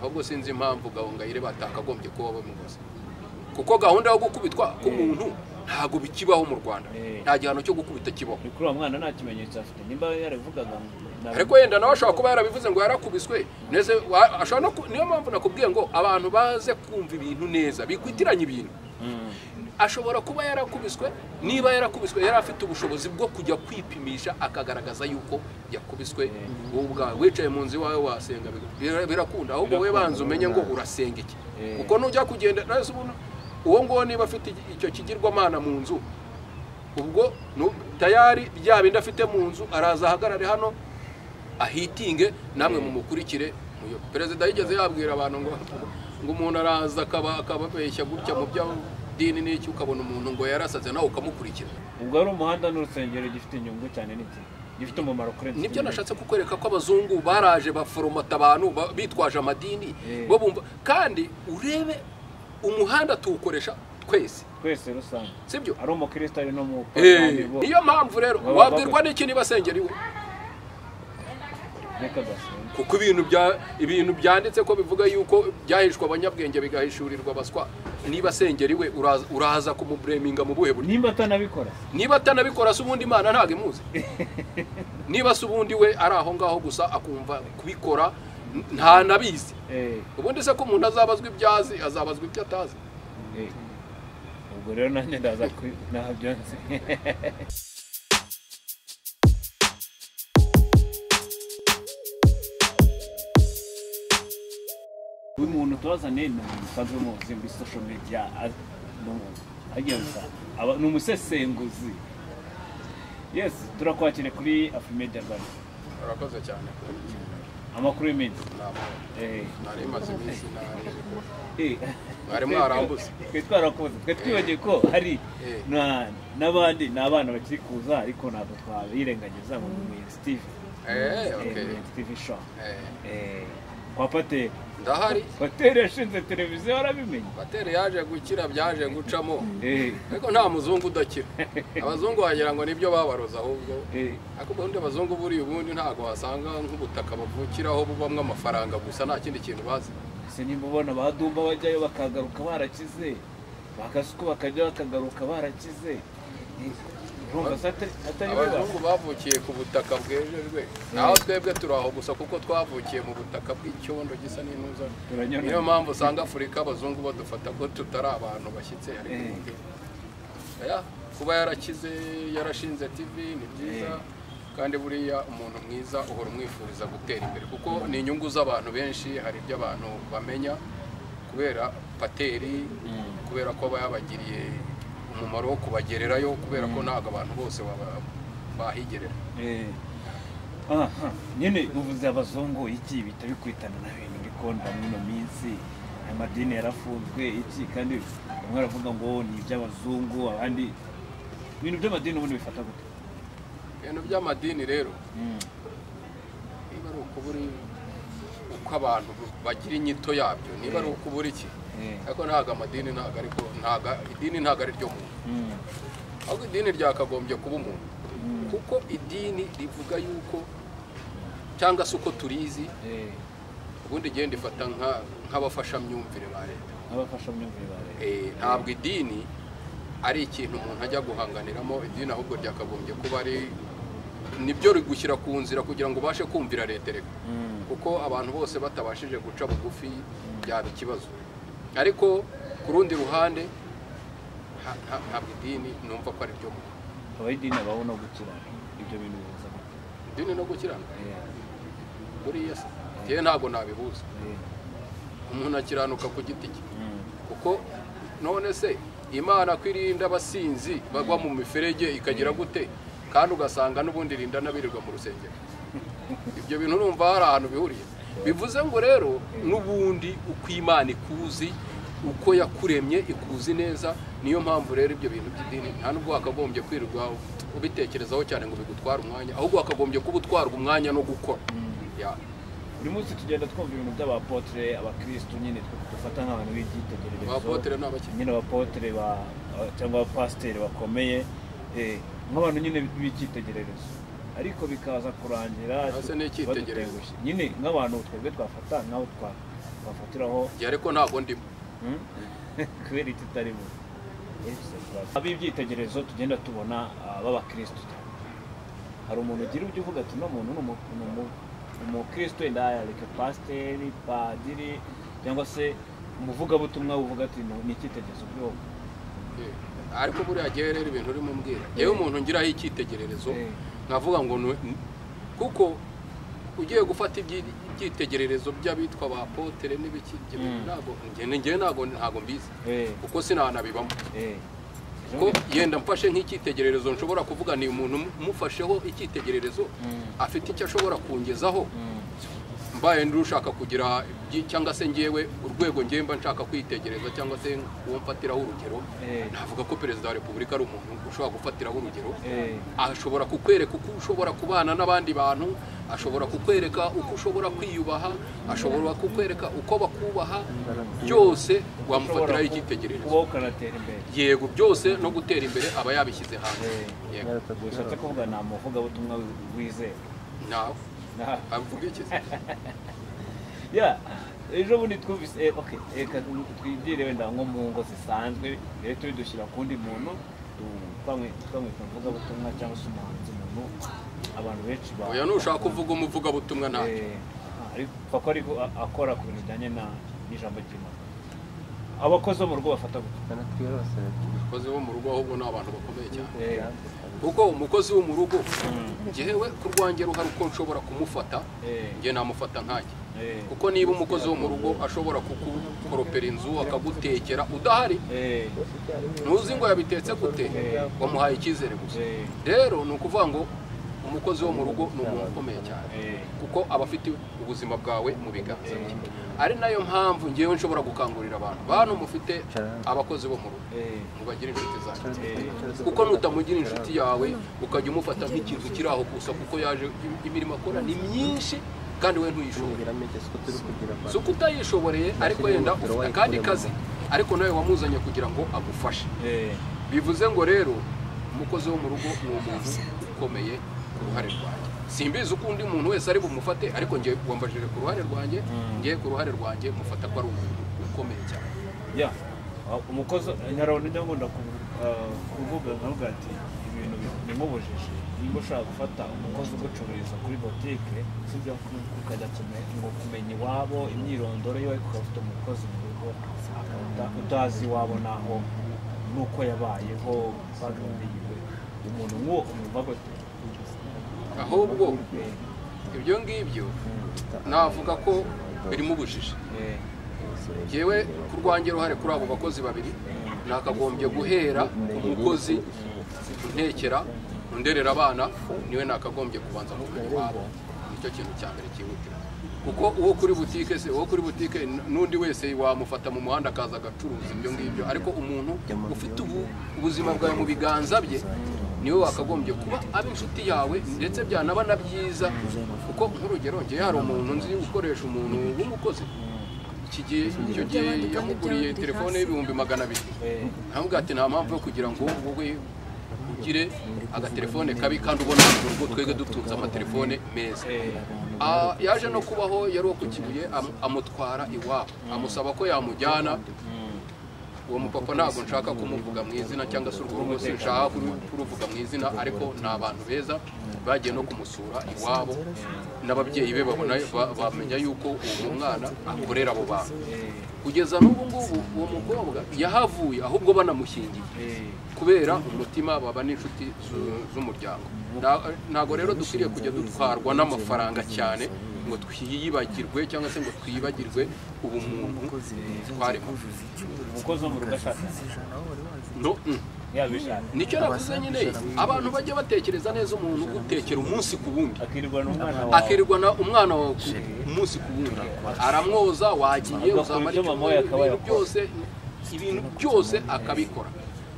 Ahubwo sinzi impamvu Gahongayire batakagombye kuba bamubuza, kuko gahunda yo gukubitwa k'umuntu ntabwo bikibaho mu Rwanda. Nta gihano cyo gukubita kibaho. Kuri uwo mwana nta kimenyetso afite, nimba yarabivugaga, ariko yenda nawe ashobora kuba yarabivuze ngo yarakubiswe neze, ashobora no, niyo mpamvu nakubwiye ngo abantu baze kumva ibintu neza, bikwitiranya ibintu. Ashobora kuba yarakubiswe, niba yarakubiswe yari afite ubushobozi bwo kujya kwipimisha akagaragaza yuko yakubiswe. Wowe ubwawe wicaye mu nzu iwawe wasenga, birakunda. Ahubwo wowe banza umenye ngo urasenga iki, kuko nujya kugenda nase ubu uwo nguwo niba afite icyo kigirwamana mu nzu, ubwo tayari bya bindi afite mu nzu araza ahagarare hano ahitinge, namwe mumukurikire. Perezida yigeze yabwira abantu ngo umuntu araza akababeshya gutya mu by'idini n'iki, ukabona umuntu ngo yarasaze nawe ukamukurikira. Ubwo ari umuhanda n'urusengero gifite inyungu cyane n'iki gifite umumaro kurenza. Nibyo nashatse kukwereka ko abazungu baraje baforomata abantu bitwaje amadini, bo bumva. Kandi urebe umuhanda tuwukoresha twese twese rusange, sibyo? Ari umukristo ari no mu padiri. Niyo mpamvu rero wabwirwa n'iki niba asengera iwe, kuko ibintu byanditse ko bivuga yuko byahishwa abanyabwenge bigahishurirwa abaswa. Niba asengera iwe uraza kumubreminga mu buhe buryo? Nimba atanabikora, niba atanabikora se ubundi Imana ntabwo imuzi. Niba se ubundi we ari aho ngaho gusa akumva kubikora nta nabizi. Ubundi se ko umuntu azabazwa ibyo azi, azabazwa ibyo atazi. Ubwo rero nanjye ndaza ntabyo nzi. Uyu muntu tubazane ni umuntu usanzwe muzi muri social media, ni umusesenguzi. Yes, turakwakira kuri Afrimedia Rwanda. Urakoze cyane. Amakuru y'iminsi. Nari maze iminsi nari. Mwari mwarambuze. Twe twarakoze, twe twibagiye ko hari n'abandi n'abana bakiri kuza, ariko ntabwo twabirengagiza ngo ni Steve. Okay. Steve Show. Kwa Pateri. Ndahari. Pateri yashinze televiziyo warabimenye. Pateri yaje gukira, byaje gucamo. Ariko nta muzungu udakira. Abazungu wagira ngo nibyo babaroza ahubwo. Ariko ubundi abazungu buri ubundi ntago wasanga nk'ubutaka bavukiraho bubamwe amafaranga gusa, nta kindi kintu bazi. Ese nimba ubona badumba bajyayo bakagaruka barakize, bakasuku bakajya bakagaruka barakize. Abazungu bavukiye ku butaka bwejejwe, naho twebwe turaho gusa kuko twavukiye mu butaka bw'icyondo gisa n'intuza. Niyo mpamvu usanga Afurika abazungu badufata ko tutari abantu bashyitse. Ariko kuba yarakize yarashinze TV ni byiza, kandi buriya umuntu mwiza uhora umwifuriza gutera imbere, kuko ni inyungu z'abantu benshi. Hari ibyo abantu bamenya kubera Pateri, kubera ko aba yabagiriye umumaro wo kubagererayo, kubera ko ntabwo abantu bose bahigerera. Nyine uvuze abazungu iki bita bikwitana na bintu bikonda muri minsi, amadini yarafunzwe iki, kandi bamwe baravuga ngo ni iby'abazungu, abandi ibintu by'amadini ubundi bifata gute? Ibintu by'amadini rero niba ari ukuburi uko abantu bagira inyito yabyo, niba ari ukubura iki, ariko ntabwo amadini ntabwo ariko ntabwo idini ntabwo ari ryo muntu, ahubwo idini ryakagombye kuba umuntu, kuko idini rivuga yuko cyangwa se uko turizi ubundi igenda ifata nk'abafashamyumvire ba leta. Abafashamyumvire ba leta. Ntabwo idini ari ikintu umuntu ajya guhanganiramo, idini ahubwo ryakagombye kuba ari nibyo rigushyira ku nzira kugira ngo ubashe kumvira leta reka, kuko abantu bose batabashije guca bugufi byaba ikibazo. Ariko ku rundi ruhande ntabwo idini numva ko ari ryo muntu. Abayidini abaho no gukirana, ibyo bintu bihuza gute? Idini no gukirana buriya se njyewe ntabwo nabihuza. Umuntu akiranuka ku giti cye, kuko none se Imana kwirinda abasinzi bagwa mu miferege ikagira gute, kandi ugasanga n'ubundi rinda n'abirirwa mu rusengero. Ibyo bintu urumva hari ahantu bihuriye. Bivuze ngo rero n'ubundi uko Imana ikuzi, uko yakuremye ikuzi neza. Niyo mpamvu rero ibyo bintu by'idini nta nubwo wakagombye kwirirwa ubitekerezaho cyane ngo bigutware umwanya, ahubwo wakagombye kuba utwarwa umwanya no gukora. Buri munsi tugenda twumva ibintu by'abapotre, abakristo nyine dufata nk'abantu b'ibyitegererezo. Abapotre ni abaki? Nyine abapotre cyangwa abapasiteri bakomeye, nk'abantu nyine b'icyitegererezo, ariko bikaza kurangira badutengushye nyine nk'abantu twebwe twafata nk'aho twafatiraho. Ariko ntabwo ndimo kubera iki utarimo? Ab'ibyitegererezo tugenda tubona b'abakristo cyane, hari umuntu ugira ibyo uvuga ati uno muntu ni umukristo, wenda yareka pasiteri, padiri cyangwa se umuvugabutumwa uvuga ati ni icyitegererezo kuri wowe. Ariko buriya jyewe rero ibintu urimo umbwira, jyewe umuntu ngiraho icyitegererezo nkavuga ngo kuko ugiye gufata ibyitegererezo by'abitwa ba apotere n'ibiki, ntabwo njye ntabwo mbizi kuko sinanabibamo. Ko yenda mfashe nk'icyitegererezo nshobora kuvuga ni umuntu mufasheho icyitegererezo afite icyo ashobora kungezaho, mbaye ndushaka kugira cyangwa se ngewe urwego ngewe mba nshaka kwitegereza cyangwa se uwo mfatiraho urugero, navuga ko Perezida wa Repubulika ari umuntu ushobora gufatiraho urugero. Ashobora kukwereka uko ushobora kubana n'abandi bantu, ashobora kukwereka uko ushobora kwiyubaha, ashobora kukwereka uko bakubaha, byose wamufatiraho icyitegererezo. Yego, byose no gutera imbere aba yabishyize hanze. Yego, ushatse kuvuga nta muvugabutumwa wizeye nawe avuga iki? Ya ejo bundi twumvise, okay, reka twigire wenda nko mu ngo zisanzwe, rero turi dushyira kundi muntu twamwita umuvugabutumwa cyangwa se umuhanzi, umuntu abantu benshi ba oya nushaka kuvuga umuvugabutumwa ntacyo, ariko ko ariko akora ku bintu bijyanye n'ijambo ry'Imana. Abakozi bo mu rugo bafata gute? Abakozi bo mu rugo ahubwo ni abantu bakomeye cyane, kuko umukozi wo mu rugo njyewe ku rwanjye ruhari uko nshobora kumufata, njye namufata nkanjye. Kuko niba umukozi wo mu rugo ashobora kukukoropera inzu akagutekera udahari, ntuzi ngo yabitetse gute, wamuhaye icyizere gusa. Rero ni ukuvuga ngo umukozi wo mu rugo ni umuntu ukomeye cyane, kuko aba afite ubuzima bwawe mu biganza bye. Ari nayo mpamvu ngewe nshobora gukangurira abantu mufite abakozi bo mu rugo mubagire inshuti zanyu, kuko nutamugira inshuti yawe ukajya umufata nk'ikintu kiri aho gusa, kuko yaje imirimo akora ni myinshi kandi we ntuyishobore. Si uko utayishoboreye, ariko yenda ufite akandi kazi, ariko nawe wamuzanye kugira ngo agufashe. Bivuze ngo rero umukozi wo mu rugo ni umuntu ukomeye ku ruhare rwanjye. Simbizi uko undi muntu wese ari bumufate, ariko ngiye wambajije ku ruhare rwanjye, ngiye ku ruhare rwanjye mufata ko ari umuntu ukomeye cyane. Ya umukozi nyarabona njya ngunda kuvuga nkavuga ati ibintu bimubujije, nimba ushaka gufata umukozi ugucururiza kuri botike, sibyo, ukajya ngo kumenya iwabo imyirondoro yiwe, ariko ukaba ufite umukozi mu rugo utazi iwabo naho nuko yabayeho background yiwe, umuntu nk'uwo umwumva gute? Ahubwo ibyo ngibyo navuga ko birimo ubujiji. Njyewe ku rwanjye ruhare kuri abo bakozi babiri, nakagombye guhera ku mukozi untekera underera abana, niwe nakagombye kubanza kumenya iwabo. Nicyo kintu cya mbere cyihutira, kuko uwo kuri butike se, uwo kuri butike n'undi wese wamufata mu muhanda akaza agacuruza ibyo ngibyo, ariko umuntu ufite ubuzima bwawe mu biganza bye niwe wakagombye kuba aba inshuti yawe, ndetse byanaba na byiza. Kuko nk'urugero ngewe hari umuntu nzi ukoresha umuntu w'umukozi, iki gihe icyo gihe yamuguriye telefone y'200,000, nkamubwira ati nta mpamvu yo kugira ngo wowe ugire agatelefone kabi kandi ubona mu rugo twebwe dutunze amatelefone meza. Yaje no kubaho yari uwo ku Kibuye, amutwara iwabo, amusaba ko yamujyana. Uwo mupapa ntabwo nshaka kumuvuga mu izina cyangwa se urwo rugo sinshaka kuruvuga mu izina, ariko ni abantu beza bagiye no kumusura iwabo, n'ababyeyi be babona bamenya yuko uwo mwana akorera abo bantu. Kugeza n'ubu ngubu uwo mukobwa yahavuye, ahubwo banamushyingiye kubera umutima baba n'inshuti z'umuryango. Ntabwo rero dukwiriye kujya dutwarwa n'amafaranga cyane ngo twiyibagirwe cyangwa se ngo twibagirwe ubumuntu twarimo. Umukozi wo mu rugo ashaka no nicyo navuze nyine, abantu bajya batekereza neza umuntu ugutekera umunsi ku wundi, akirirwana umwana wawe umunsi ku wundi, aramwoza wagiye uzamara ibintu byose, ibintu byose akabikora.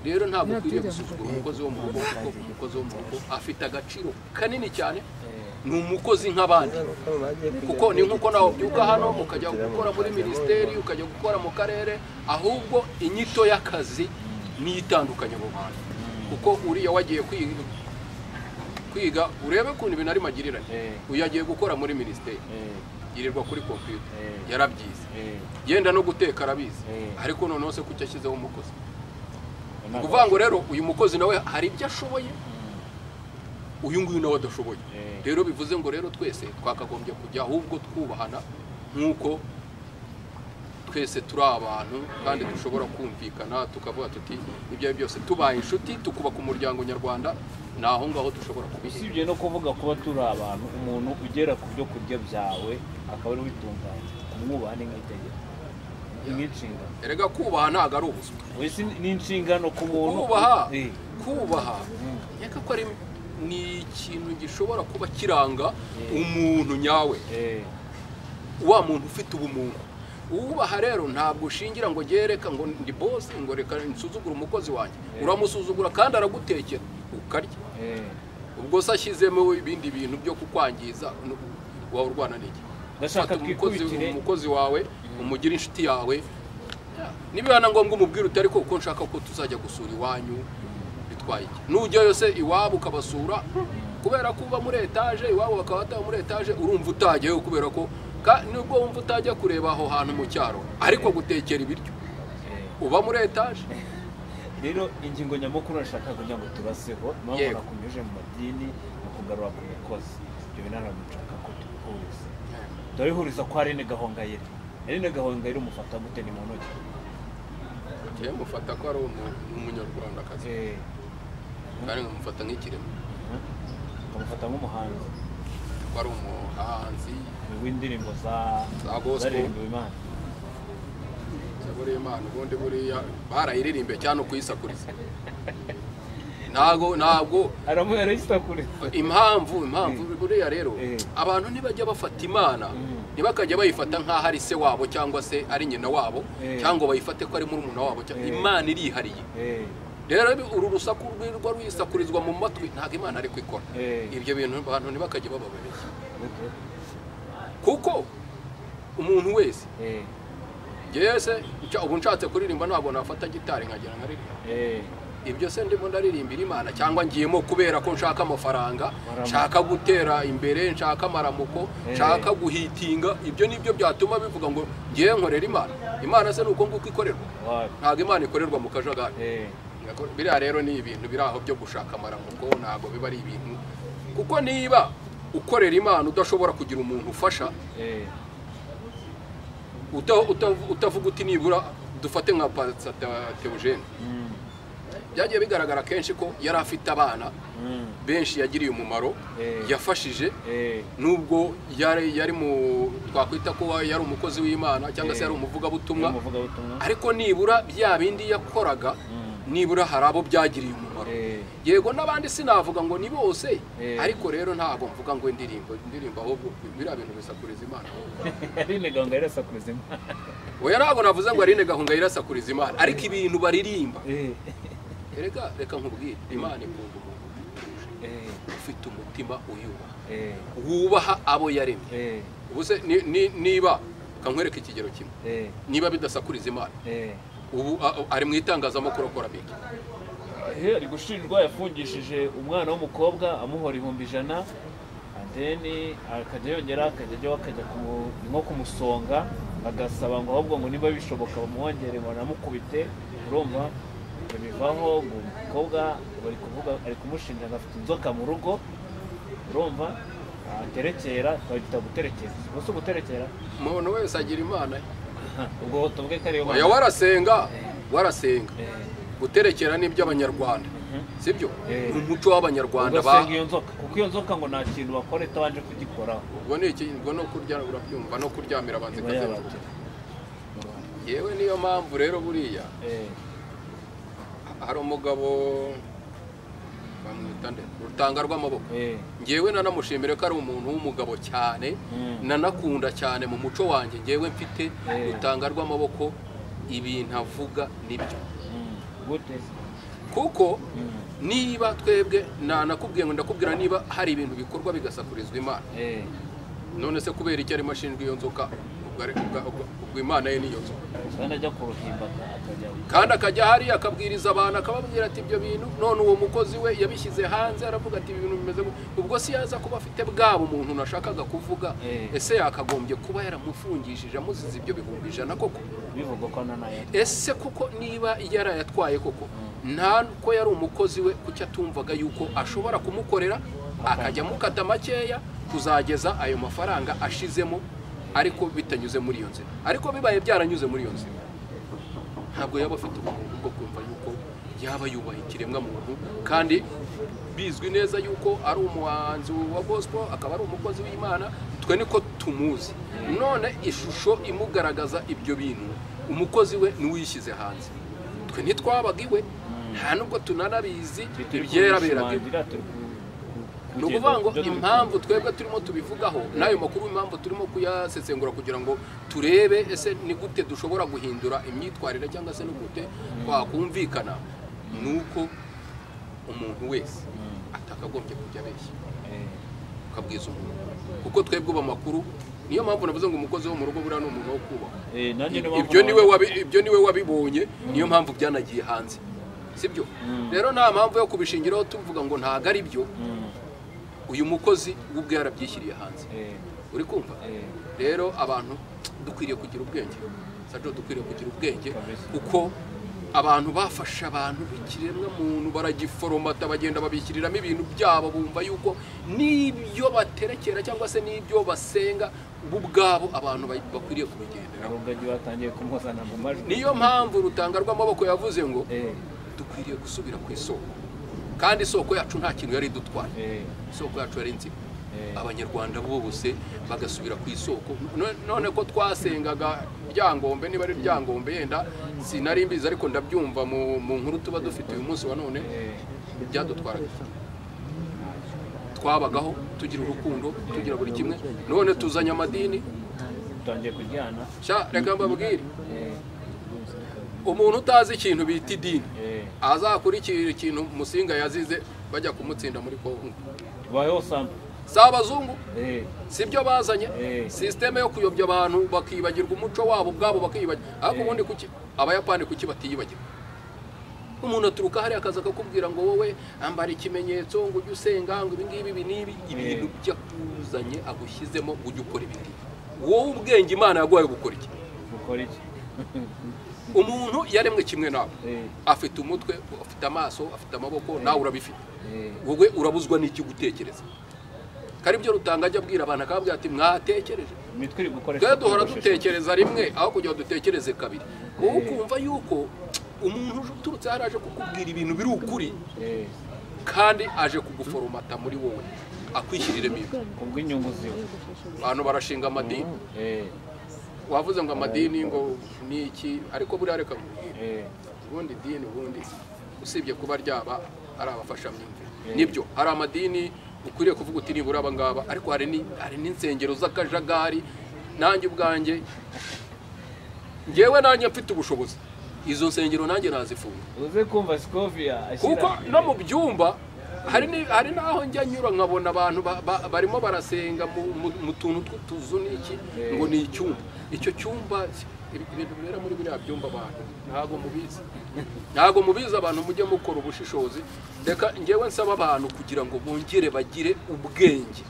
Rero ntabwo ukwiriye gusuzugura umukozi wo mu rugo, kuko umukozi wo mu rugo afite agaciro kanini cyane, ni umukozi nk'abandi. Kuko ni nkuko nawe ubyuka hano ukajya gukora muri minisiteri, ukajya gukora mu karere, ahubwo inyito y'akazi niyo itandukanye abo bantu. Kuko uriya wagiye kwiga, urebe ukuntu ibintu ari magirirane, uyu yagiye gukora muri minisiteri, Yirirwa kuri computer, yarabyize, yenda no guteka arabizi, ariko noneho se kuki ashyizeho umukozi? Ni ukuvuga ngo rero uyu mukozi nawe hari ibyo ashoboye, uyu nguyu nawe adashoboye. Rero bivuze ngo rero twese twakagombye kujya ahubwo twubahana nk'uko twese turi abantu kandi dushobora kumvikana, tukavuga tuti ibyo ari byose tubaye inshuti, tukubaka umuryango nyarwanda, ni aho ngaho dushobora kubishyira. Usibye no kuvuga kuba turi abantu, umuntu ugera ku byo kurya byawe akaba ari witunganya, kumwubaha ni nk'itegeko, ni nk'inshingano. Erega kubaha ntabwo ari ubuswa. Wese ni inshingano ku muntu. Kubaha nkeka ko ari ni ikintu gishobora kuba kiranga umuntu nyawe, wa muntu ufite ubumuntu. Ubaha rero ntabwo ushingira ngo gereka ngo ndi boss, ngo reka nsuzugure umukozi wanjye. Uramusuzugura kandi aragutekera ukarya. Ubwo se ashyizemo ibindi bintu byo kukwangiza, waba urwana n'iki? Ndashaka twikubitire umukozi wawe, umugire inshuti yawe, niba na ngombwa umubwire uti ariko uko nshaka ko tuzajya gusura iwanyu bitwaye iki? Nujyayo se iwabo ukabasura, kubera ko uba muri etage, iwabo bakaba bataba muri etage, urumva utajyayo kubera ko nubwo wumva utajya kureba aho hantu mu cyaro, ariko gutekera ibiryo uba muri etage. Rero ingingo nyamukuru nashaka kugira ngo turaseho, mpamvu nakunyuje mu madini no kugarura ku mukozi, ibyo bintu ntabwo nshaka ko tubihuriza. Turabihuriza kwa Aline Gahongayire. Aline Gahongayire umufata gute ni mu ntoki? Njye mufata ko ari umunyarwandakazi, kandi nkamufata nk'ikirema, nkamufata nk'umuhanzi, ko ari umuhanzi w'indirimbo za gospel. Buriya Imana ubundi buriya barayiririmbe cyane kuyisakuriza. Ntabwo arayisakuriza. Impamvu buriya rero abantu ntibajya bafata Imana, ntibakajya bayifata nk'aho ari se wabo cyangwa se ari nyina wabo, cyangwa bayifate ko ari murumuna wabo. Imana irihariye. Rero uru rusaku rwirwa ruyisakurizwa mu matwi ntabwo Imana ari kwikora. Ibyo bintu abantu ntibakajya bababeshya. Kuko umuntu wese Yese ubu nshatse kuririmba ntabwo nafata gitari nkagera nkaririmba. Ibyo se ndimo ndaririmbira Imana cyangwa ngiyemo kubera ko nshaka amafaranga, nshaka gutera imbere, nshaka amaramuko, nshaka guhitinga, ibyo nibyo byatuma bivuga ngo ngiye nkorera Imana. Imana se nuko nguko ikorerwa? Ntabwo Imana ikorerwa mu kajagari. Biriya rero ni ibintu biri aho byo gushaka amaramuko, ntabwo biba ari ibintu, kuko niba ukorera Imana udashobora kugira umuntu ufasha, utavuga uti nibura dufate nka Pastor Theogene, byagiye bigaragara kenshi ko yari afite abana benshi yagiriye umumaro, yafashije, nubwo yari mu twakwita ko yari umukozi w'Imana cyangwa se yari umuvugabutumwa, ariko nibura bya bindi yakoraga nibura hari abo byagiriye umumaro. Yego n'abandi sinavuga ngo ni bose, ariko rero ntabwo mvuga ngo indirimbo ahubwo biriya bintu bisakuriza Imana. Aline Gahongayire asakuriza Imana. Oya ntabwo navuze ngo Aline Gahongayire asakuriza Imana, ariko ibintu baririmba. Erega reka nkubwire, Imana ikunda umuntu ufite umutima uyubaha, wubaha abo yaremye. Ubu se niba kankwereka ikigero kimwe, niba bidasakuriza Imana, ubu ari mu itangazamakuru akora biki? Ari gushinjwa yafungishije umwana w'umukobwa amuhora 100,000, and akajya yongera akajya akajya nko kumusonga, agasaba ngo ahubwo ngo niba bishoboka bamwongere ngo anamukubite. Urumva bivaho ngo umukobwa bari kuvuga ari kumushinja ngo afite inzoka mu rugo, urumva aterekera, twahita guterekera. Gusa guterekera umuntu wese agira Imana. Ubwo tuvuge ko ari Imana. Warasenga. Guterekera ni iby'abanyarwanda, sibyo? Ni umuco w'abanyarwanda ba iyo nzoka, kuko iyo nzoka ngo nta kintu bakora itabanje kugikoraho. Ubwo ni iki? Ubwo no kurya urabyumva, no kuryamira abanze kazenguruka. Yewe niyo mpamvu rero buriya hari umugabo bamwita nde, Rutanga rw'amaboko. Ngewe nanamushimire ko ari umuntu w'umugabo cyane, nanakunda cyane mu muco wanjye. Ngewe mfite Rutanga rw'amaboko, ibintu avuga nibyo. Kuko niba twebwe nanakubwiye ngo ndakubwira niba hari ibintu bikorwa bigasakurizwa Imana, none se kubera icyo arimo ashinjwa iyo nzoka, ubwo Imana ye niyo nzoka. Kandi ajya kuruhimba akajya Kandi akajya hariya akabwiriza abantu, akababwira ati ibyo bintu. None uwo mukozi we yabishyize hanze, aravuga ati ibi bintu bimeze gutya. Ubwo si yaza kuba afite bwabo umuntu nashakaga kuvuga, ese yakagombye kuba yaramufungishije amuziza ibyo 100,000 koko? Bivugwa ko nanayo. Ese koko niba yarayatwaye koko, nta ko yari umukozi we, kuki atumvaga yuko ashobora kumukorera akajya amukata makeya kuzageza ayo mafaranga ashizemo, ariko bitanyuze muri iyo nzira? Ariko bibaye byaranyuze muri iyo nzira, ntabwo yaba afite ubumuntu bwo kumva yuko yaba yubaha ikiremwa muntu, kandi bizwi neza yuko ari umuhanzi wa gospel, akaba ari umukozi w'Imana, twe niko tumuzi. None ishusho imugaragaza ibyo bintu, umukozi we niwe uyishyize hanze, twe ntitwabaga iwe, nta nubwo tunanabizi ibyeraberaga iwe. Ni ukuvuga ngo impamvu twebwe turimo tubivugaho n'ayo makuru, impamvu turimo kuyasesengura kugira ngo turebe ese ni gute dushobora guhindura imyitwarire cyangwa se ni gute twakumvikana, ni uko umuntu wese atakagombye kujya abeshya ukabwiza umuntu, kuko twebwe ubu amakuru, niyo mpamvu navuze ngo umukozi wo mu rugo buriya ni umuntu wo kubahwa. Ibyo niwe wabibonye, niyo mpamvu byanagiye hanze, sibyo? Rero nta mpamvu yo kubishingiraho tuvuga ngo ntago ari byo. Uyu mukozi ubwe yarabyishyiriye hanze, uri kumva? Rero abantu dukwiriye kugira ubwenge, Sajo, dukwiriye kugira ubwenge, kuko abantu bafashe abantu b'ikiremwa muntu baragiforomata, bagenda babishyiriramo ibintu byabo, bumva yuko n'ibyo baterekera cyangwa se n'ibyo basenga bo ubwabo abantu bakwiriye kubigenderaho. Rugagi batangiye kumuzana mu majwi. Niyo mpamvu Rutanga rw'amaboko yavuze ngo dukwiriye gusubira ku isoko, kandi isoko yacu nta kintu yari idutwaye, isoko yacu yari nzima. Abanyarwanda bose bagasubira ku isoko. None ko twasengaga Ryangombe, niba ari Ryangombe yenda sinari mbizi, ariko ndabyumva mu nkuru tuba dufite uyu munsi wa none, byadutwaraga. Twabagaho tugira urukundo, tugira buri kimwe, none tuzanye amadini, tutangiye kuryana. Sha reka mbabwire, umuntu utazi ikintu bita idini azakurikira ikintu Musinga yazize bajya kumutsinda muri Kongo. Bayeho sample. Si abazungu, si byo bazanye système yo kuyobya abantu bakibagirwa umuco wabo ubwabo, bakiyibagirwa. Ariko ubundi kuki Abayapani kuki batiyibagirwa? Umuntu aturuka hariya akaza akakubwira ngo wowe ambara ikimenyetso, ngo ujye usenga, ngo ibi ngibi ibi n'ibi, ibintu byakuzanye agushyizemo ngo ujye ukora ibi ngibi. Wowe ubwenge Imana yaguhaye gukora iki? Gukora iki? Umuntu yaremwe kimwe nawe, afite umutwe, afite amaso, afite amaboko, nawe urabifite. Wowe urabuzwa n'iki gutekereza? Kari byo Rutanga ajya abwira abantu, akababwira ati mwatekereje. Imitwe iri gukoresha. Twe duhora dutekereza rimwe aho kugira ngo dutekereze kabiri. Wowe ukumva yuko umuntu uturutse hariya aje kukubwira ibintu biri ukuri, kandi aje kuguforomata muri wowe, akwishyirira ibyo kubw'inyungu ziwe. Abantu barashinga amadini, wavuze ngo amadini ngo ni iki, ariko buriya reka nkubwire, ubundi idini ubundi usibye kuba ryaba ari abafashamyumvire, nibyo hari amadini ukwiriye kuvuga uti nibura aba ngaba, ariko hari n'insengero z'akajagari. Nanjye ubwanjye ngewe nanjye mfite ubushobozi, izo nsengero nanjye nazifunga. Uze kumva Scovia kuko no mu byumba hari naho njya nyura nkabona abantu barimo barasenga mu tuntu tw'utuzu n'iki, ngo ni icyumba. Icyo cyumba, ibintu bibera muri biriya byumba abantu ntago mubizi, ntago mubizi. Abantu mujye mukora ubushishozi. Reka ngewe nsaba abantu kugira ngo bongere bagire ubwenge,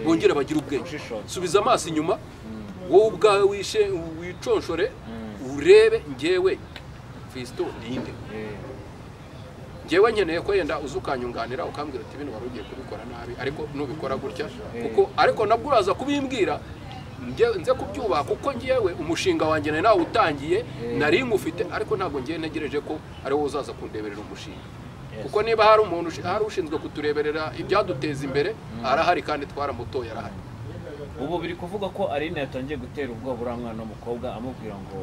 bongere bagire ubwenge. Subiza amaso inyuma, wowe ubwawe wishe wiconshore, urebe ngewe Fiston ninde. Ngewe nkeneye ko yenda uza ukanyunganira ukambwira uti bino wari ugiye kubikora nabi, ariko nubikora gutya, kuko ariko nabwo uraza kubimbwira nze kubyubaha, kuko ngewe umushinga wanjye nari nawe utangiye, nari ngufite, ariko ntabwo ngewe ntegereje ko ari wowe uzaza kundeberera umushinga. Kuko niba hari umuntu hari ushinzwe kutureberera ibyaduteza imbere, arahari, kandi twaramutoye arahari. Ubu biri kuvuga ko Aline yatangiye gutera ubwoba uriya mwana w'umukobwa, amubwira ngo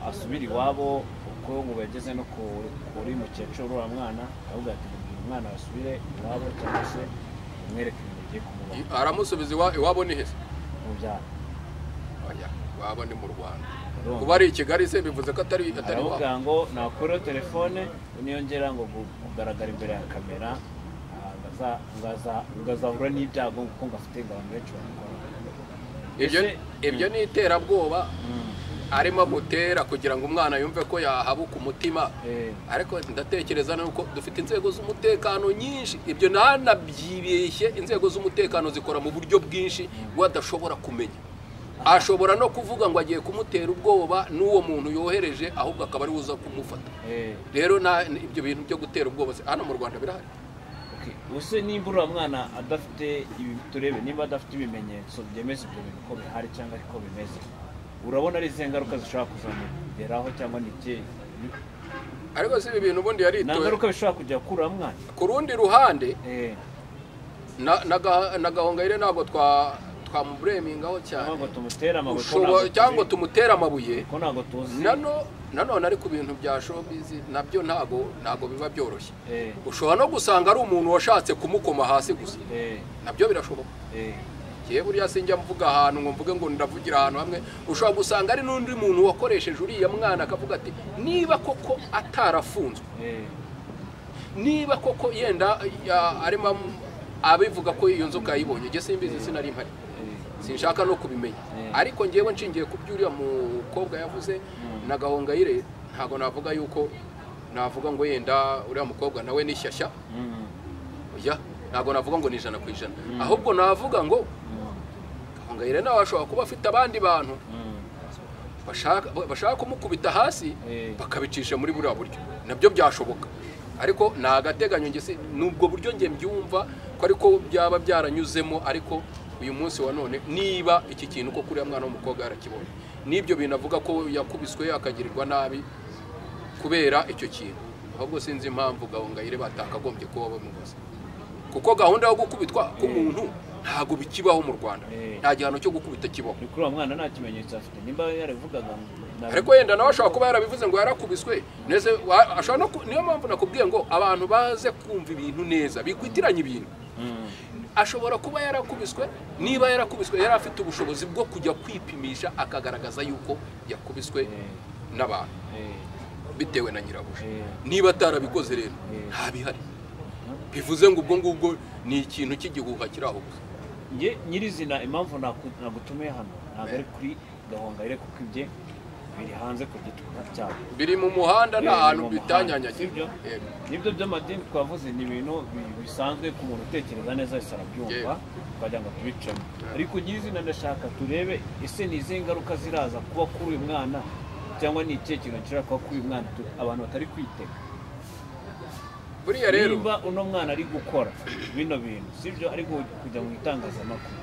asubire iwabo, kuko ngo yageze no kuri mukecuru uriya mwana, aravuga ati mubwira umwana asubire iwabo cyangwa se umwereke ibintu bigiye kumubaho. Aramusubiza iwabo ni hese? Mu byaro. Oya, iwabo ni mu Rwanda. Kuba ari i Kigali se bivuze ko atari iwabo. Aravuga ngo nakureho telefone niyongera ngo kugaragara imbere ya kamera, ngazahura n'ibyago kuko ngafite abantu benshi babikora. Ibyo ni iterabwoba. arimo amutera kugira ngo umwana yumve ko yahabuka umutima. Ariko ndatekereza nuko dufite inzego z'umutekano nyinshi, ibyo nanabyibeshye, inzego z'umutekano zikora mu buryo bwinshi wadashobora kumenya. Ashobora no kuvuga ngo agiye kumutera ubwoba n'uwo muntu yohereje, ahubwo akaba ari uza kumufata. Rero ibyo bintu byo gutera ubwoba hano mu Rwanda birahari. Use nimba uriya mwana adafite ibi, turebe nimba adafite ibimenyetso byemeza ibyo bintu ko bihari cyangwa ko bimeze, urabona ari izihe ngaruka zishobora kuzamugeraho cyangwa ni ikihe? Ariko si ibi bintu ubundi yaritoye, nta ngaruka bishobora kujya kuri uriya mwana. Ku rundi ruhande na Gahongayire ntabwo twamuburemingaho cyane cyangwa tumutera amabuye, nanone ari ku bintu bya showbiz nabyo ntago biba byoroshye. Ushobora no gusanga ari umuntu washatse kumukoma hasi gusa, nabyo birashoboka. Yewe buriya sinjya mvuga ahantu ngo mvuge ngo ndavugira ahantu hamwe, ushobora gusanga ari n'undi muntu wakoresheje uriya mwana akavuga ati niba koko atarafunzwe, niba koko yenda arimo abivuga ko iyo nzoka yayibonye, njye simbizi, sinari mpari, sinshaka no kubimenya. Ariko ngewe nshingiye ku byo uriya mukobwa yavuze na Gahongayire, ntago navuga yuko navuga ngo yenda uriya mukobwa nawe ni shyashya, oya, ntago navuga ngo ni 100%, ahubwo navuga ngo Gahongayire nawe ashobora kuba afite abandi bantu bashaka kumukubita hasi bakabicisha muri buriya buryo, nabyo byashoboka. Ariko ni agateganyo, nge nubwo buryo nge mbyumva ko ariko byaba byaranyuzemo. Ariko uyu munsi wa none niba iki kintu ko kuri mwana w'umukobwa yarakibonye, n'ibyo bintu avuga ko yakubiswe akagirirwa nabi kubera icyo kintu, ahubwo sinzi impamvu Gahongayire batakagombye kuba bamubaza, kuko gahunda yo gukubitwa k'umuntu ntago bikibaho mu Rwanda, nta gihano cyo gukubita kibaho. Kuri uwo mwana nta kimenyetso afite, nimba yaravugaga, ariko yenda nawe ashobora kuba yarabivuze ngo yarakubiswe neze, ashobora no, niyo mpamvu nakubwiye ngo abantu baze kumva ibintu neza bikwitiranye ibintu. Ashobora kuba yarakubiswe, niba yarakubiswe yari afite ubushobozi bwo kujya kwipimisha akagaragaza yuko yakubiswe n'abantu bitewe na nyirabuja. Niba atarabikoze rero ntabihari, bivuze ngo ubwo ngubwo ni ikintu cy'igihuha kiri aho gusa. Nge nyirizina impamvu nagutumiye hano ntabwo ari kuri Gahongayire, kuko ibye biri hanze ku giti cyabo, biri mu muhanda, nta hantu bitanyanyagiye. Nibyo by'amadini twavuze ni ibintu bisanzwe ku muntu utekereza neza wese arabyumva, twagira ngo tubicemo. Ariko nyirizina ndashaka turebe ese ni izihe ngaruka ziraza kuba kuri uyu mwana, cyangwa ni ikihe kintu gishobora kuba kuri uyu mwana abantu batari kwitega. Buriya rero nimba uno mwana ari gukora bino bintu, sibyo, ari kujya mu itangazamakuru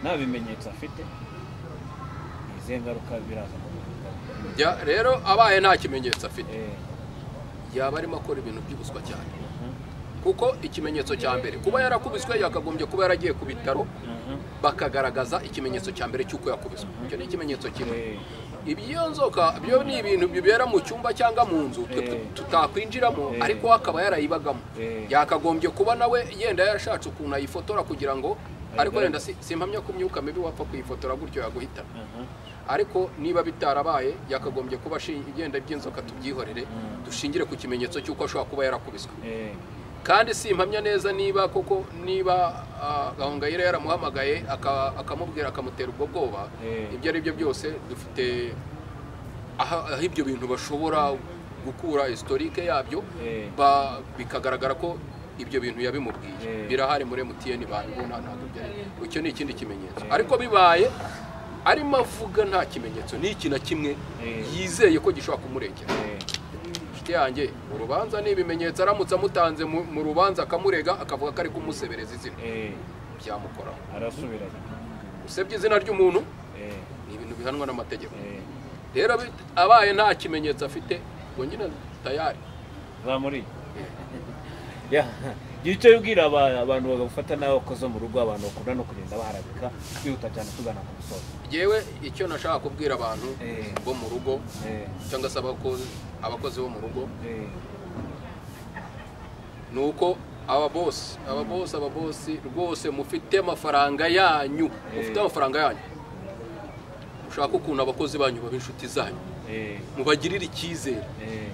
nta bimenyetso afite, ni izihe ngaruka biraza kuba? Rero abaye nta kimenyetso afite, yaba arimo akora ibintu by'ubuswa cyane, kuko ikimenyetso cya mbere kuba yarakubiswe, yakagombye kuba yaragiye ku bitaro bakagaragaza ikimenyetso cya mbere cy'uko yakubiswe. Icyo ni ikimenyetso kimwe. Ibyo nzoka byo ni ibintu bibera mu cyumba cyangwa mu nzu tutakwinjiramo, ariko akaba yarayibagamo, yakagombye kuba nawe yenda yarashatse ukuntu ayifotora kugira ngo, ariko yenda simpamya ko imyuka mibi wapfa kuyifotora gutyo yaguhitana. Ariko niba bitarabaye yakagombye kuba igenda by'inzoka tubyihorere, dushingire ku kimenyetso cy'uko ashobora kuba yarakubiswe. Kandi simpamya neza niba koko niba Gahongayire yaramuhamagaye akamubwira akamutera ubwo bwoba, ibyo ari byo byose dufite aho ibyo bintu bashobora gukura historique yabyo, bikagaragara ko ibyo bintu yabimubwiye, birahari muri MTN babibona, ntabwo byari. Icyo ni ikindi kimenyetso. Ariko bibaye arimo avuga nta kimenyetso n'iki na kimwe yizeye ko gishobora kumurengera, inshuti yanjye, urubanza ni ibimenyetso. Aramutse amutanze mu rubanza akamurega akavuga ko ari kumusebereza izina, byamukoraho, arasubiranye. Usebye izina ry'umuntu ni ibintu bihanwa n'amategeko. Rero abaye nta kimenyetso afite, ngo nyine tayari zamuri. Ya icyo yubwira abantu bagafata nawe kozo mu rugo, abantu bakunda no kugenda baharabika, kwihuta cyane tugana ku musozo. Yewe icyo nashaka kubwira abantu bo mu rugo cyangwa se abakozi bo mu rugo, nuko ababosi rwose mufite amafaranga yanyu, mufite amafaranga yanyu, mushaka ukuntu abakozi banyu baba inshuti zanyu, mubagirire icyizere,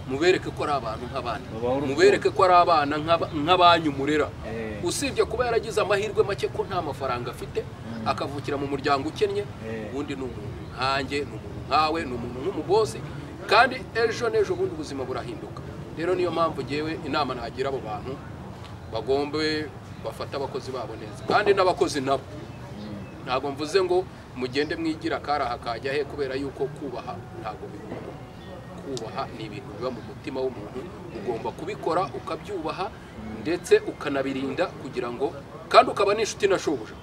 mubereke ko ari abantu nk'abandi, mubereke ko ari abana nk'abanyu murera. Usibye kuba yaragize amahirwe make ko nta mafaranga afite, akavukira mu muryango ukennye, ubundi ni umuntu nkanjye, ni umuntu nkawe, ni umuntu nk'umubosi, kandi ejo n'ejo bundi ubuzima burahinduka. Rero niyo mpamvu ngewe inama nagira abo bantu bagombe bafata abakozi babo neza, kandi n'abakozi nabo ntabwo mvuze ngo mugende mwigira karaha kajya he, kubera yuko kubaha ntabwo bigomba. Kubaha ni ibintu biba mu mutima w'umuntu, ugomba kubikora ukabyubaha ndetse ukanabirinda kugira ngo, kandi ukaba n'inshuti na shobuja,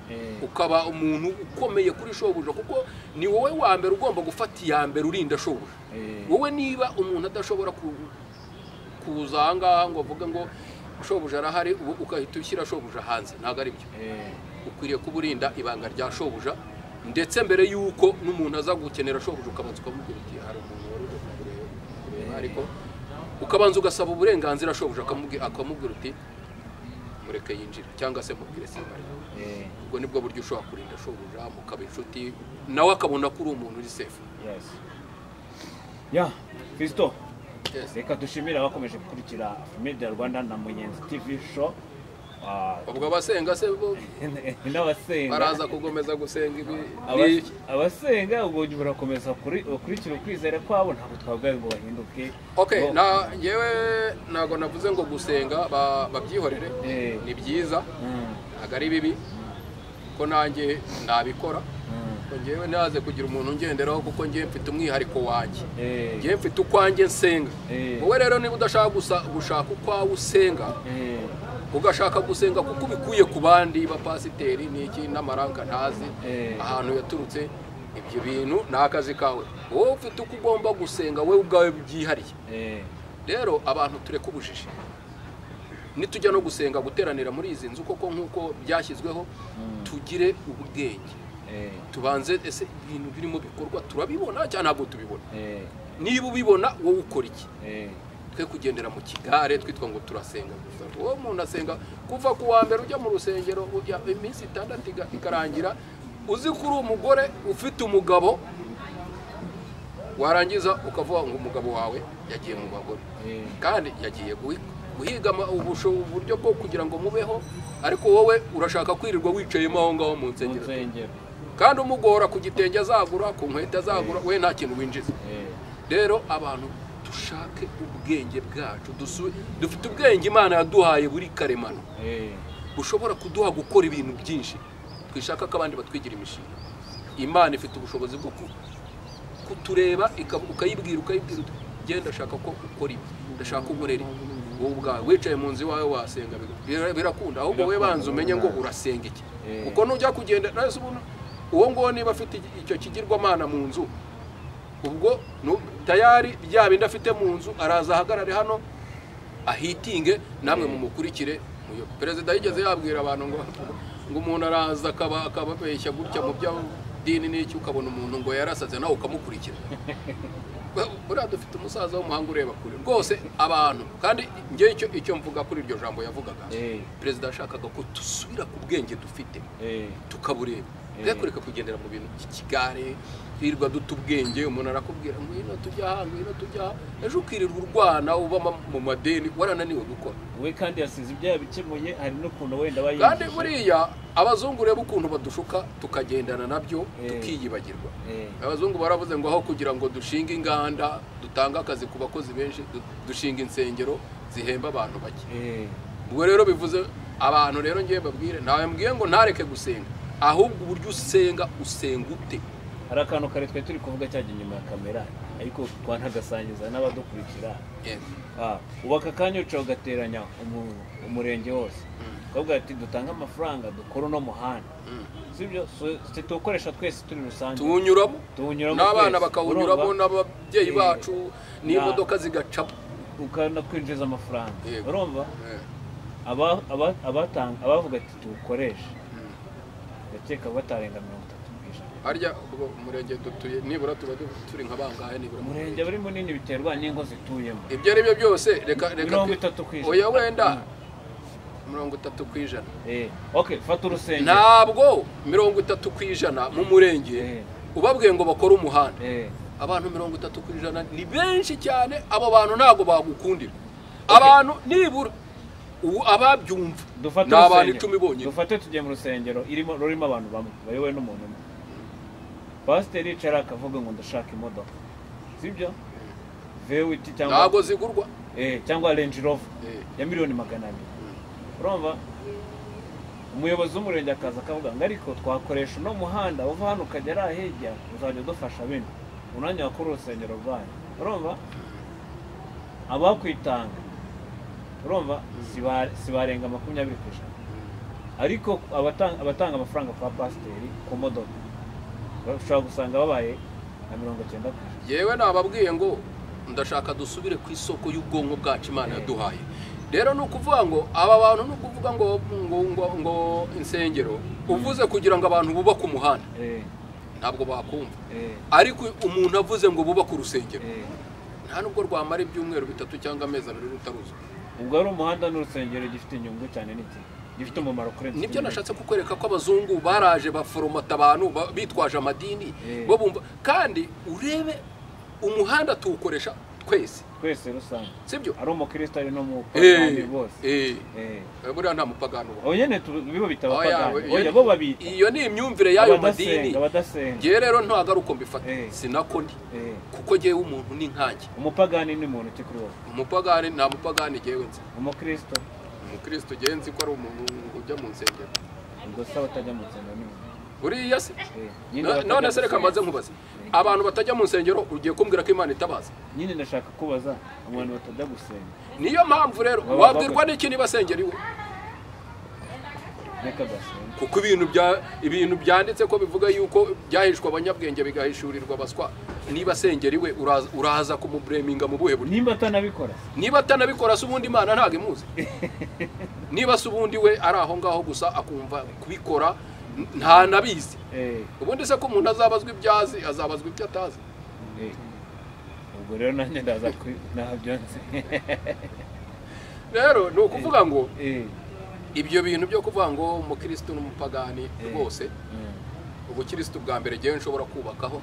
ukaba umuntu ukomeye kuri shobuja, kuko ni wowe wa mbere ugomba gufata iya mbere urinda shobuja. Wowe niba umuntu adashobora kuza aha ngaha ngo avuge ngo shobuja arahari, ugahita ushyira shobuja hanze, ntabwo ari byo. Ukwiriye kuba urinda ibanga rya shobuja, ndetse mbere y'uko n'umuntu aza gukenera shobuja ukabanza ukamubwira uti hari umuntu wari uje kukureba, ariko ukabanza ugasaba uburenganzira shobuja, akamubwira uti mureke yinjire cyangwa se mubwire simbari. Ubwo nibwo buryo ushobora kurinda shobuja, mukaba inshuti nawe akabona ko uri umuntu uri safe. Yes. Ya, Fiston. Yes. Reka dushimire abakomeje gukurikira Media Rwanda na Munyenzi TV show. Ubwo abasenga se bo n'abasenga baraza kugomeza gusenga ibi abasenga ubwo barakomeza kurikira ukwizera kwabo, ntabwo twabwaye ngo bahinduke. Okay, na yewe ntago navuze ngo gusenga babyihorere, ni byiza ntago ari bibi, ko nanjye nabikora. Ngewe ntaze kugira umuntu ngenderaho, kuko ngewe mfite umwihariko wanjye, ngewe mfite ukwanjye nsenga. Wowe rero niba udashaka gushaka ukwawe usenga, ugashaka gusenga kuko ubikuye ku bandi bapasiteri n'iki n'amaranka ntazi ahantu yaturutse, ibyo bintu ni akazi kawe. Wowe ufite uko ugomba gusenga wowe ubwawe byihariye. Rero abantu tureke ubujiji, nitujya no gusenga guteranira muri izi nzu koko nk'uko byashyizweho, tugire ubwenge, tubanze ese ibintu birimo bikorwa turabibona cyangwa ntabwo tubibona. Niba ubibona wowe ukora iki? Twe kugendera mu kigare twitwa ngo turasenga gusa. Wowe umuntu asenga kuva ku wa mbere ujya mu rusengero, ujya iminsi 6 ikarangira uzi ko uri umugore ufite umugabo, warangiza ukavuga ngo umugabo wawe yagiye mu bagore, kandi yagiye guhiga uburyo bwo kugira ngo mubeho, ariko wowe urashaka kwirirwa wicayemo aho ngaho mu nsengero, kandi umugora ku gitenge azagura, ku nkweto azagura, we nta kintu winjiza. Rero abantu dushake ubwenge bwacu, dufite ubwenge Imana yaduhaye buri karemano, bushobora kuduha gukora ibintu byinshi. Twishaka ko abandi batwigira imishinga. Imana ifite ubushobozi bwo kutureba, ukayibwira uti genda ndashaka ko ukora ibi, ndashaka unkorere. Wowe ubwawe wicaye mu nzu iwawe wasenga birakunda, ahubwo wowe banza umenye ngo urasenga iki, kuko nujya kugenda uwo nguwo niba afite icyo kigirwamana mu nzu, ubwo tayari bya bindi afite mu nzu araza ahagarare hano ahitinge, namwe mumukurikire. Perezida yigeze yabwira abantu ngo umuntu araza akababeshya gutya mu by'idini n'iki, ukabona umuntu ngo yarasaze nawe ukamukurikira. Buriya dufite umusaza w'umuhanga ureba kure rwose abantu. Kandi ngewe icyo mvuga kuri iryo jambo yavugaga, perezida yashakaga ko dusubira ku bwenge dufite tukabureba, kureka kugendera mu bintu by'ikigare, twirirwa duta ubwenge. Umuntu arakubwira ngwino tujya aha, ngwino tujya aha, ejo ukirirwa urwana uba mu madeni warananiwe gukora. We kandi yasize ibyo yabikemuye, hari n'ukuntu wenda bayinjije. Kandi buriya abazungu reba ukuntu badushuka tukagendana nabyo tukiyibagirwa. Abazungu baravuze ngo aho kugira ngo dushinge inganda dutange akazi ku bakozi benshi, dushinga insengero zihemba abantu bake. Ubwo rero bivuze abantu rero ngiye babwire, ntawe mbwiye ngo ntareke gusenga, ahubwo uburyo usenga usenga ute. Hari akantu kare twe turi kuvuga cyajya inyuma ya kamera, ariko twanagasangiza n'abadukurikira. Ubu aka kanya uca ugateranya umurenge wose, ukavuga ati dutange amafaranga dukora uno muhanda, sibyo? Tuwukoresha twese turi rusange, tuwunyuramo n'abana bakawunyuramo n'ababyeyi bacu, n'imodoka zigacamo, ukanakwinjiza amafaranga. Urumva abavuga ati tuwukoreshe, ndakeka batarenga 30%. Harya umurenge dutuye nibura tuba turi nka bangahe? Nibura umurenge bari munini biterwa n'ingo zituyemo. Ibyo ari byo byose reka 30%. Oya wenda 30%. Okay, fata urusengero. Ntabwo 30% mu murenge ubabwiye ngo bakore umuhanda. Abantu 30% ni benshi cyane, abo bantu ntabwo bagukundira. Abantu nibura ubu ababyumva ni abantu 10 bonyine. Dufate tujye mu rusengero irimo rurimo abantu bamwe bayobowe n'umuntu umwe. Pasiteri yicara akavuga ngo ndashaka imodoka, sibyo? V8 cyangwa ntabwo zigurwa, cyangwa Range Rover ya 200,000,000. Urumva umuyobozi w'umurenge akaza akavuga ngo ariko twakoresha uno muhanda uva hano ukagera hirya, uzajya udufasha bino unanya wakora urusengero rwanyu. Urumva abakwitanga, urumva sibarenga 20%, ariko abatanga amafaranga kwa pasiteri ku modoka bashobora gusanga babaye nka 90%. Yewe nababwiye ngo ndashaka dusubire ku isoko y'ubwonko bwacu Imana yaduhaye. Rero ni ukuvuga ngo aba bantu, ni ukuvuga ngo ngo ngo insengero uvuze kugira ngo abantu bubake umuhanda ntabwo bakumva, ariko umuntu avuze ngo bubake urusengero nta nubwo rwamara ibyumweru 3 cyangwa amezi 2 rutaruzuye. Ubwo ari umuhanda n'urusengero gifite inyungu cyane n'iki gifite umumaro kurenza. Nibyo nashatse kukwereka ko abazungu baraje baforomata abantu bitwaje amadini bo bumva, kandi urebe umuhanda tuwukoresha twese twese rusange, sibyo? Ari umukristo ari no mupagani bose. Buriya nta mupagani uba. Oya nyene bibo bita abapagani. Oya bo babita. Iyo ni imyumvire y'ayo madini. Abadasenga. Ngewe rero ntago ari uko mbifata. Sinako ndi. Kuko ngewe umuntu ni nkanjye. Umupagani ni muntu ki kuri wowe? Umupagani nta mupagani ngewe nzi. Umukristo? Umukristo ngewe nzi ko ari umuntu ujya mu nsengero. Ubwo se abatajya mu nsengero ni buriya se? None se reka mbanze nkubaze. Abantu batajya mu nsengero ugiye kumbwira ko Imana itabaza? Nyine ndashaka kubaza abantu batajya gusenga. Niyo mpamvu rero wabwirwa n'iki niba sengera iwe? Reka gasenga. Kuko ibintu byanditse ko bivuga yuko byahishwa abanyabwenge bigahishurirwa abaswa. Niba sengera iwe uraza kumubreminga mu buhe buryo? Nimba atanabikora. Niba atanabikora se ubundi Imana ntago imuzi. Niba se ubundi we ari aho ngaho gusa akumva kubikora nta nabizi. Ubundi se ko umuntu azabazwa ibyazi azabazwa ibyo atazi. Ubwo rero nanjye ndaza ntabyo nzi. Rero ni ukuvuga ngo ibyo bintu byo kuvuga ngo umukristo n'umupagani rwose, ubukristo bwa mbere ngewe nshobora kubakaho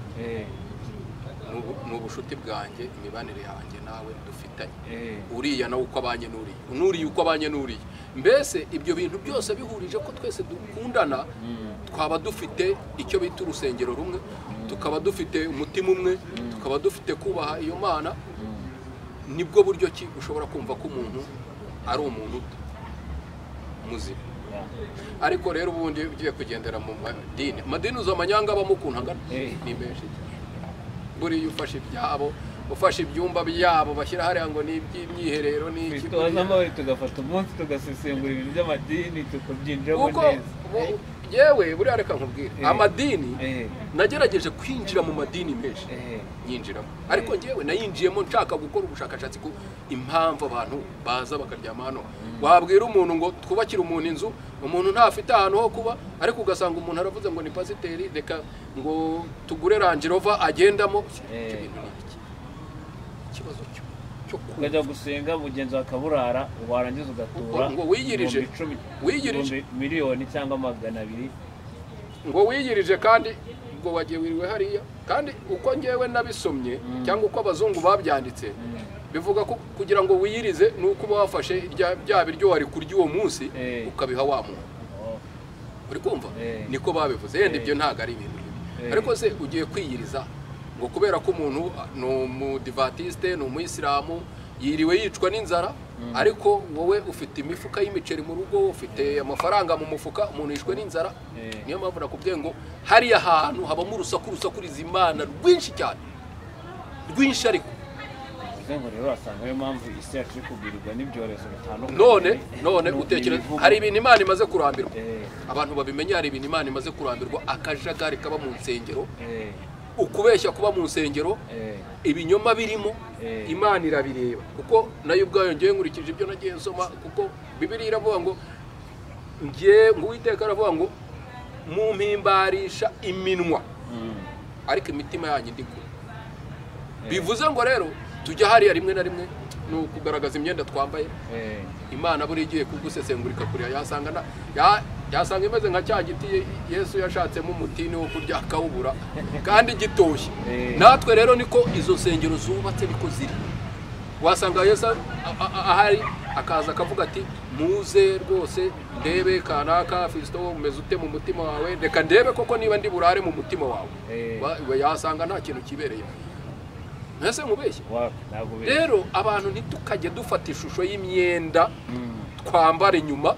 ni ubushuti bwanjye, imibanire yanjye nawe dufitanye. Uriya nawe uko abanye n'uriya, n'uriya uko abanye n'uriya. Mbese ibyo bintu byose bihurije ko twese dukundana, twaba dufite icyo bita urusengero rumwe, tukaba dufite umutima umwe, tukaba dufite kubaha iyo Mana. Nibwo buryo ki ushobora kumva ko umuntu ari umuntu muzima. Ariko rero ubundi ugiye kugendera mu madini, amadini uzo amanyanga abamo ukuntu angana ni menshi cyane. Buriya ufashe ibyabo, ufashe ibyumba byabo bashyira hariya ngo ni iby'imyiherero n'iki. Twazambaye tugafata umunsi tugasesengura ibintu by'amadini tukabyinjiramo neza. Yewe buriya reka nkubwire, amadini nagerageje kwinjira mu madini menshi nyinjiramo, ariko ngewe nayinjiyemo nshaka gukora ubushakashatsi ku impamvu abantu baza bakaryama hano. Wabwira umuntu ngo twubakire umuntu inzu, umuntu ntafite ahantu ho kuba, ariko ugasanga umuntu aravuze ngo ni pasiteri, reka ngo tugure Range Rover agendamo. Ibyo bintu ni ibiki? Ikibazo cyo ukajya gusenga mugenzi wa kaburara warangiza ugatura ngo wiyirije miliyoni cyangwa 200, ngo wiyirije kandi ubwo wagiye wiriwe hariya. Kandi uko ngewe nabisomye cyangwa uko abazungu babyanditse bivuga ko kugira ngo wiyirize ni uko uba wafashe bya biryo wari kurya uwo munsi ukabiha wa muntu. Uri kumva? Niko babivuze. Yenda ibyo ntago ari ibintu bibi, ariko se ugiye kwiyiriza ngo kubera ko umuntu ni umudivatiste, ni umuyisilamu, yiriwe yicwa n'inzara, ariko wowe ufite imifuka y'imiceri mu rugo, ufite amafaranga mu mufuka, umuntu yishwe n'inzara. Niyo mpamvu nakubwiye ngo hariya hantu habamo urusaku rusakuriza Imana rwinshi cyane, rwinshi. Ariko ngo rero wasanga ariyo mpamvu isi yacu iri kugwirirwa n'ibyorezo bitandukanye. None utekereza hari ibintu Imana imaze kurambirwa, abantu babimenya, hari ibintu Imana imaze kurambirwa, akajagari kaba mu nsengero, ukubeshya kuba mu nsengero, ibinyoma birimo, Imana irabireba. Kuko nayo ubwayo ngewe nkurikije ibyo nagiye nsoma, kuko Bibiliya iravuga ngo ngewe ngo Uwiteka aravuga ngo mumpimbarisha iminwa ariko imitima yanyu indi kure. Bivuze ngo rero tujya hariya rimwe na rimwe ni ukugaragaza imyenda twambaye. Imana buri igiye kugusesengurika kuriya yasanga yasanga imeze nka cya giti Yesu yashatsemo umutini wo kurya akawubura kandi gitoshye. Natwe rero niko izo nsengero zubatse niko ziri. Wasanga Yesu ahari Akaza akavuga ati muze rwose ndebe kanaka Fiston umeze ute mu mutima wawe, reka ndebe koko niba ndi burare mu mutima wawe. Yasanga nta kintu kibereye. Ntese nkubeshye. Rero abantu ntitukajye dufata ishusho y'imyenda twambara inyuma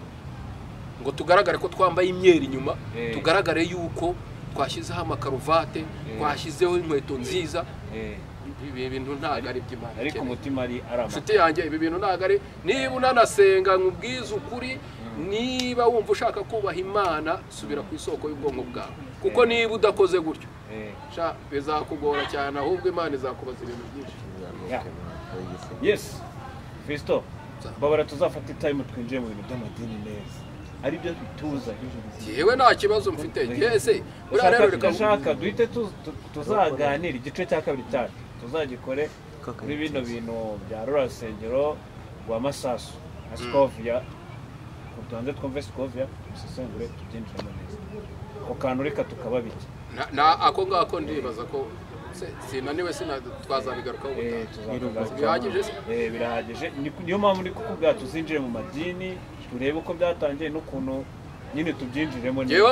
ngo tugaragare ko twambaye imyeri inyuma, tugaragare yuko twashyizeho amakaruvate, twashyizeho inkweto nziza. Ibi bintu ntago ari iby'Imana. Ariko umutima ari arama. Inshuti yanjye, ibi bintu ntago ari, niba unanasenga nkubwize ukuri, niba wumva ushaka kubaha Imana, subira ku isoko y'ubwonko bwawe, kuko niba udakoze gutyo sha bizakugora cyane, ahubwo Imana izakubaza ibintu byinshi. Yes Fiston, babara tuzafata time twinjiye mu bintu by'amadini neza, ari byo bituza. Yewe nta kibazo mfite yese. Buriya rero reka ndashaka duhite tuzaganira igice cya kabiri cyacu, tuzagikore kuri bino bintu bya rura rusengero rwa Masasu na Scovia, tubanze twumve Scovia dusesengure tubyinjiremo neza. Ako kantu reka tukababike na ako ngako ndibaza ko sinaniwe twazabigarukaho ubutaha. Bihagije se? Birahagije. Niyo mpamvu ndi kukubwira tuzinjire mu madini, turebe uko byatangiye n'ukuntu nyine tubyinjiremo neza. Yewe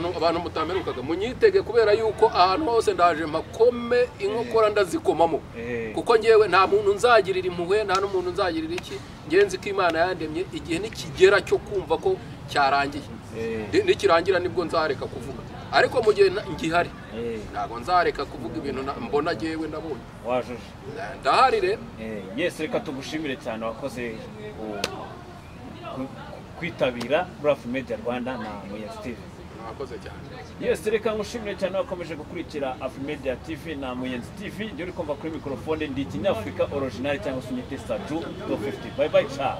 abantu mutamerukaga munyitege, kubera yuko ahantu hose ndaje makome inkokora ndazikomamo, kuko ngewe nta muntu nzagirira impuhwe, nta n'umuntu nzagirira iki. Ngenzi ko Imana yandemye, igihe nikigera cyo kumva ko cyarangiye, nikirangira nibwo nzareka kuvuga, ariko mu gihe ngihari ntabwo nzareka kuvuga ibintu mbona ngewe nabonye. Wajuje ndahari rero. Yes, reka tugushimire cyane, wakoze kwitabira Raf Media Rwanda na Muyenzi TV. Mwakoze cyane. Yes, reka ngushimire cyane wakomeje gukurikira Af Media TV na Muyenzi TV. Ndi uri kumva kuri microphone ndi Kinyafurika original cyangwa se unyite Saju 250. Bye bye, ciao.